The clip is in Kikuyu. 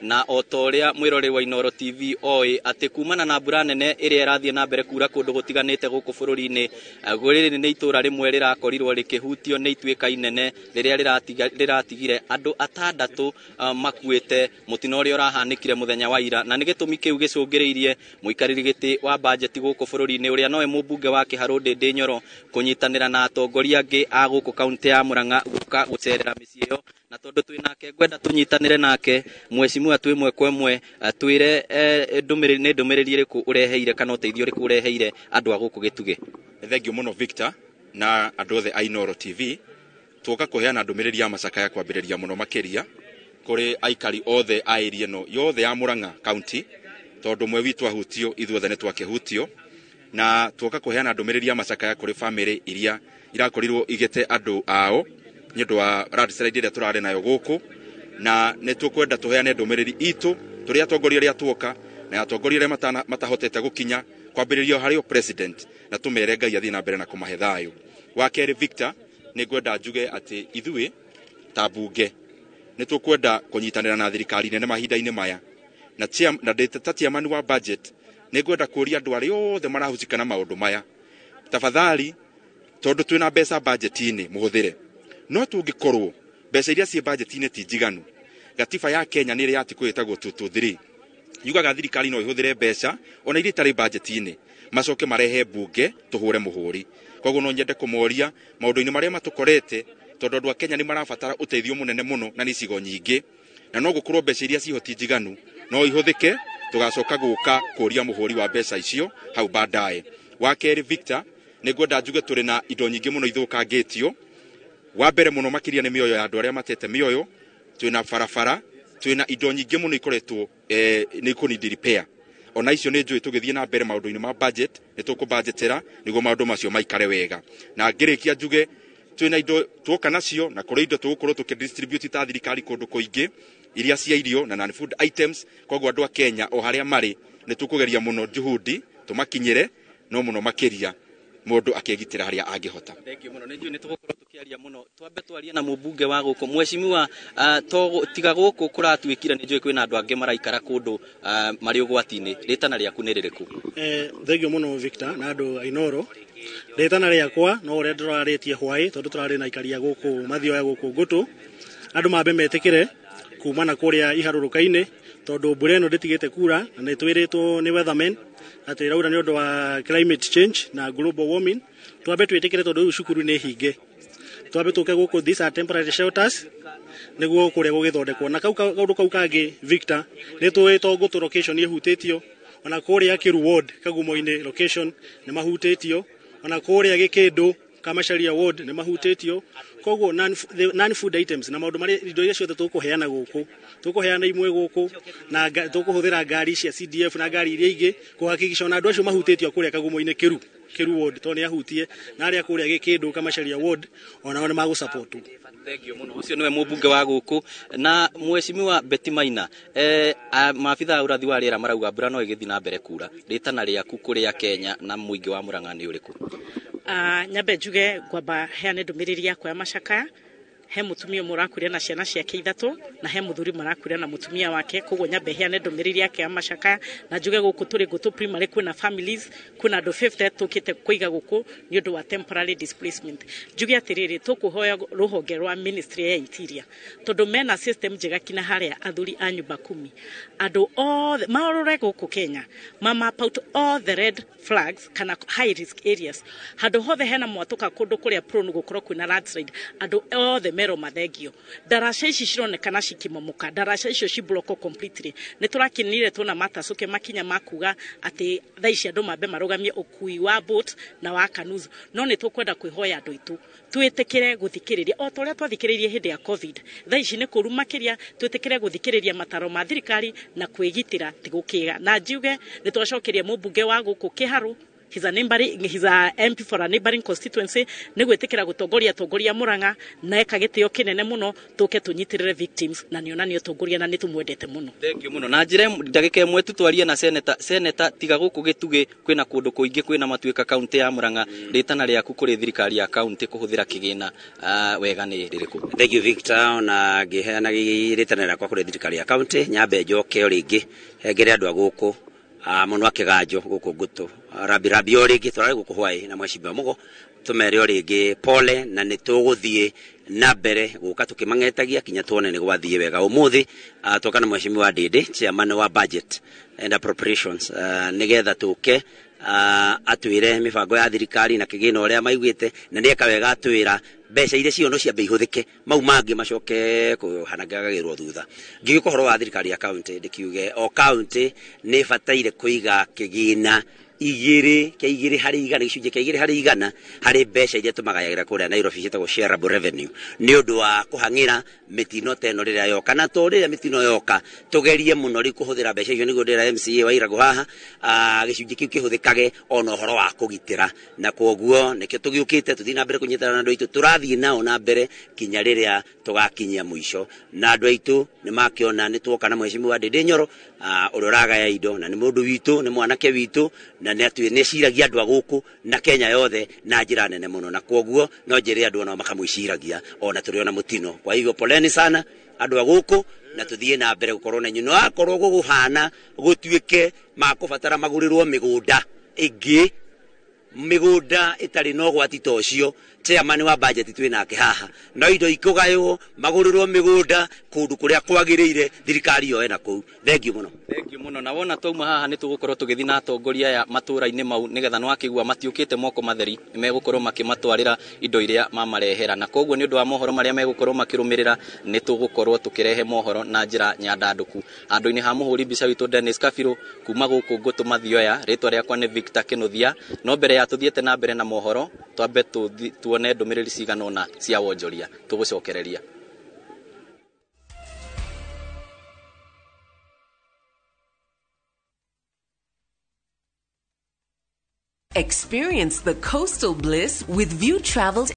Na o ta ũrĩa mwĩroreri wa Inooro TV oĩ atĩ kumana na mbura nene ĩrĩa ĩrathiĩ na mbere kura kũndũ gũtiganĩte gũkũ bũrũri-inĩ, rĩrĩ nĩ itũra rĩmwe rĩrakorirwo rĩkĩhutio nĩ ituĩka inene rĩrĩa rĩratigire andũ atandatũ makuĩte mũtino ũrĩa ũrahanĩkire mũthenya wa ira. Na nĩ gĩtũmi kĩu gĩcũngĩrĩirie mũikarĩri gĩtĩ wa bajeti gũkũ bũrũri-inĩ ũrĩa nowe mũmbunge wa Kĩharũ Ndĩndĩ Nyoro kũnyitanĩra na atongoria angĩ a gũkũ kaunti ya Murang'a gũka gũcerera mĩciĩ ĩyo. Na tondũ twĩ nake ngwenda tũnyitanĩre nake mheshimiwa twĩ ĩmwe kwa ĩmwe, twĩre ndũmĩrĩri nĩ ndũmĩrĩri ĩrĩkũ ũreheire kana ũteithio ũrĩkũ ũreheire andũ a gũkũ Gĩtugĩ. Thengiũ mũno Victor na andũ othe a Inooro TV. Tuoka kũheana ndũmĩrĩri ya macakaya kwambĩrĩria mũno makĩria kũrĩ aikari othe a area ĩno yothe ya Murang'a county, tondũ mwe witũ ahutio ithuothe nĩ twakĩhutio. Na tuoka kũheana ndũmĩrĩri ya macakaya kũrĩ famĩlĩ iria irakorirwo igĩte andũ ao nĩ ũndũ wa landslide ĩrĩa tũrarĩ nayo gũkũ. Na nĩ tũkwenda tũheane ndũmĩrĩri itũ tũrĩ atongoria arĩa tuoka na atongoria arĩa matahotete gũkinya kwambĩrĩria harĩ o president, na tũmere Ngai athiĩ na mbere na kũmahe thayũ. Wa kerĩ Victor, nĩ ngwenda njuge atĩ ithuĩ ta mbunge nĩ tũkwenda kũnyitanĩra na thirikari nene mahinda-inĩ maya, na ndĩ ta chairman wa budget nĩ ngwenda kũria andũ arĩa othe marahusika na maũndũ maya, tafadhali, tondũ twĩna mbeca budget-inĩ mũhũthĩre, no tũngĩkorwo mbeca iria ciĩ budget-inĩ ti njiganu, gatiba ya Kenya nĩ ĩrĩa article ĩtagwo 223 yugaga thirikari no ĩhũthĩre mbeca ona iria itarĩ budget-inĩ, macoke marehe mbunge tũhũre mũhũri. Koguo no nyende kũmoria maũndũ-inĩ marĩa matũkorete, tondũ andũ a Kenya nĩ marabatara ũteithio mũnene mũno na nĩ icigo nyingĩ, na no gũkorwo mbeca iria ciho ti njiganu, no ihũthĩke tũgacoka gũka kũria mũhũri wa mbeca icio hau baadaye. Wa kerĩ Victor, nĩ ngwenda njuge tũrĩ na indo nyingĩ mũno ithũkangĩtio. Wa mbere mũno makĩria nĩ mĩoyo ya andũ arĩa matete mĩoyo, twĩna barabara, twĩna indo nyingĩ mũno ikoretwo nĩ ikũ repair. Ona icio nĩ njũĩ tũgĩthiĩ na mbere maũndũ-inĩ ma budget nĩ tũkũbudgetera nĩguo maũndũ macio maikare wega. Na ngĩrĩkia njuge twĩna indo tuoka nacio, na kũrĩ indo tũgũkorwo tũkĩdistribute ta thirikari kũndũ kũingĩ iria cia irio na non-food items. Koguo andũ a Kenya o harĩa marĩ nĩ tũkũgeria mũno juhudi tũmakinyĩre, no mũno makĩria mũndũ akĩgitĩra harĩa angĩhota. Thank you mũno. Nĩ njũĩ nĩ tũgũkorwo tũkĩaria mũno. Twambe twarie na mũmbunge wa gũkũ mheshimiwa, to tiga gũkũ kũratuĩkire nĩ njũĩ kwĩna andũ angĩ maraikara kũndũ marĩ ũgwati-inĩ. Rĩtana rĩaku nĩ rĩrĩkũ? Thengiũ mũno Victor na andũ a Inooro. Rĩtana rĩakwa no ũrĩa ndĩrarĩtie hwaĩ, tondũ tũrarĩ na aikaria gũkũ mathioya gũkũ ngũtũ, andũ mambe metĩkĩre kuma na kũrĩa iharũrũka-inĩ, tondũ mbura ĩno ndĩtigĩte kura na nĩ twĩrĩtwo nĩ weathermen atĩ ĩraura nĩ ũndũ wa climate change na global warming. Twambe twĩtĩkĩre tondũ rĩu cukuru nĩ hinge, twambe tũke gũkũ, these are temporary shelters nĩguo kũrĩa gũgĩthondekwo. Na kau kaũndũ kau kangĩ Victor, nĩ tũĩ to ngũtũ location ĩhutĩtio, ona kũrĩa Kĩru ward Kagumo-inĩ location nĩ mahutĩtio, ona kũrĩa Gĩkĩndũ Kamacharia ward nĩ mahutĩtio. Koguo non food items na maũndũ marĩa indo iria ciothe tũkũheana gũkũ, tũkũheana imwe gũkũ na tũkũhũthĩra ngari cia CDF na ngari iria ingĩ kũhakikisha ona andũ acio mahutĩtio kũrĩa Kagumo-inĩ Kĩru ward tondũ nĩ ahutie, na arĩa kũrĩa Gĩkĩndũ Kamacharia ward onao nĩ magũsupport. Thank you mũno. Ũcio nĩwe mũmbunge wa gũkũ. Na mheshimiwa Betty Maina, maabitha a ũrathi wa rĩera marauga mbura no ĩgĩthiĩ na mbere kura. Rĩtana rĩaku kũrĩ Kenya na mũingĩ wa Murang'a nĩ ũrĩkũ? Nyambe njuge ngwamba heane ndũmĩrĩri yakwa ya macakaya. He mũtumia ũmwe ũrakuire na ciana ciake ithatũ, na he mũthuri marakuire na mũtumia wake. Koguo nyambe heane ndũmĩrĩri yake ya macakaya na njuge gũkũ tũrĩ Ngũtũ primary kwĩna families, kwĩna andũ 50 tũkĩte kũiga gũkũ nĩ ũndũ wa temporary displacement. Njuge atĩrĩrĩ, tũkũhoya rũhonge rwa ministry ya interior, tondũ mena system njega kinya harĩa athuri a nyumba kumi, andũ othe marore gũkũ Kenya, ma map out all the red flags kana high risk areas, handũ hothe hena mwatũka, kũndũ kũrĩa prone gũkorwo kwĩna landslide, andũ othe merwo mathengio. Ndaraca ici cironekana cikĩmomoka, ndaraca icio cibloko completely. Nĩ tũrakenire tuona matacũke makinya ma kuga atĩ thaa ici andũ mambe marũgamie ũkui wa boat na wa canoes, no nĩ tũkwenda kwĩhoya andũ aitũ twĩtĩkĩre gũthikĩrĩria o ta ũrĩa twathikĩrĩirie hĩndĩ ya COVID. Thaa ici nĩ kũru makĩria, twĩtĩkĩre gũthikĩrĩria mataro ma thirikari na kwĩgitĩra ti gũkĩga. Na njuge nĩ twacokeria mũmbunge wa gũkũ Kĩharũ He's a MP for a neighboring constituency, nĩ gwĩtĩkĩra gũtongoria atongoria Murang'a na eka gĩtĩo kĩnene mũno, tũke tũnyitĩrĩre victims na nĩonania ũtongoria na nĩ tũmwendete mũno. Thank you mũno. Na njĩra ndagĩka ĩmwe tu twarie na seneta. Seneta, tiga gũkũ gĩtugĩ kwĩna kũndũ kũingĩ kwĩna matuĩka kaunti ya Murang'a, rĩtana rĩaku kũrĩ thirikari ya kaunti kũhũthĩra kĩgĩna wega nĩ rĩrĩkũ? Thank you, Victor. Ona ngĩheana rĩtana rĩakwa kũrĩ thirikari ya kaunti, nyambe njoke o rĩngĩ hengere andũ a gũkũ mũno a kĩganjo gũkũ Ngũtũ rambi rambi o rĩngĩ tũrarĩ gũkũ hwaĩ na mwecimba mũgo tũmere o rĩngĩ pole, na nĩ tũgũthiĩ na mbere gũka tũkĩmang'etagia kinya tuone nĩ gwathiĩ wega. Ũmũthĩ twoka na mheshimiwa Ndĩndĩ, chairman wa budget and appropriations, nĩgetha tũke atwĩre mĩbango ya thirikari na kĩgĩna ũrĩa maiguĩte, na nĩeka wega atwĩra mbeca iria cio no ciambe ihũthĩke, mau mangĩ macoke kũhanangagĩrwo thutha. Ngĩgĩka ũhoro wa thirikari ya kaunti, ndĩkiuge o kaunti nĩ ĩbataire kũiga kĩgĩna igĩrĩ kĩa igĩrĩ harĩ igana, gĩcunjĩ kĩa igĩrĩ harĩ igana harĩ mbeca iria tũmagayagĩra kũrĩa Nairobi ciĩtagwo shareable revenue, nĩ ũndũ wa kũhang'ĩra mĩtino ta ĩno rĩrĩa yoka. Na to rĩrĩa mĩtino yoka, tũgerie mũno rĩu kũhũthĩra mbeca icio, nĩguo ndĩra MCA wa Irago haha, gĩcunjĩ kĩu kĩhũthĩkage ona ũhoro wa kũgitĩra. Na kwoguo nĩkĩo tũgĩũkĩte tũthiĩ na mbere kũnyitana na andũ aitũ, tũrathiĩ nao na mbere kinya rĩrĩa tũgakinyia mũico. Na andũ aitũ nĩ makĩona nĩ tuoka na mheshimiwa Ndĩndĩ Nyoro, ũrĩa ũragaya indo, na nĩ mũndũ witũ, nĩ mwanake witũ, na nĩ eciragia andũ a gũkũ na Kenya yothe na njĩra nene mũno. Na kwoguo no njĩre andũ onao makamwĩciragia ona tũrĩ ona mũtino. Kwa hivyo poleni sana andũ a gũkũ, na tũthiĩ na mbere gũkorwo na inyuĩ. No akorwo gũgũhana gũtuĩke makũbatara magũrĩrwo mĩgũnda ĩngĩ, mĩgũnda ĩtarĩ na ũgwati ta ũcio, chairman wa budget twĩ nake haha, no indo ikũgaywo magũrĩrwo mĩgũnda kũndũ kũrĩa kwagĩrĩire, thirikari yoe na kũu. Thank you mũno. Thank you mũno. Na wona twauma haha nĩ tũgũkorwo tũgĩthiĩ na atongoria aya matũũra-inĩ mau, nĩgetha nĩwakĩigua matiũkĩte moko matheri, nĩ megũkorwo makĩmatwarĩra indo iria mamarehera. Na koguo nĩ ũndũ wa mohoro marĩa megũkorwo makĩrũmĩrĩra, nĩ tũgũkorwo tũkĩrehe mohoro na njĩra nyandandũku. Handũ-inĩ ha mũhũri mbica witũ Dennis Kabirũ, kuma gũkũ Ngũtũ Mathioya, rĩtwa rĩakwa nĩ Victor Kĩnũthia. No mbere ya tũthiĩte na mbere na mohoro, twambe tuone ndũmĩrĩri cigana ũna cia wonjoria tũgũcokereria. Experience the coastal bliss with View Travel.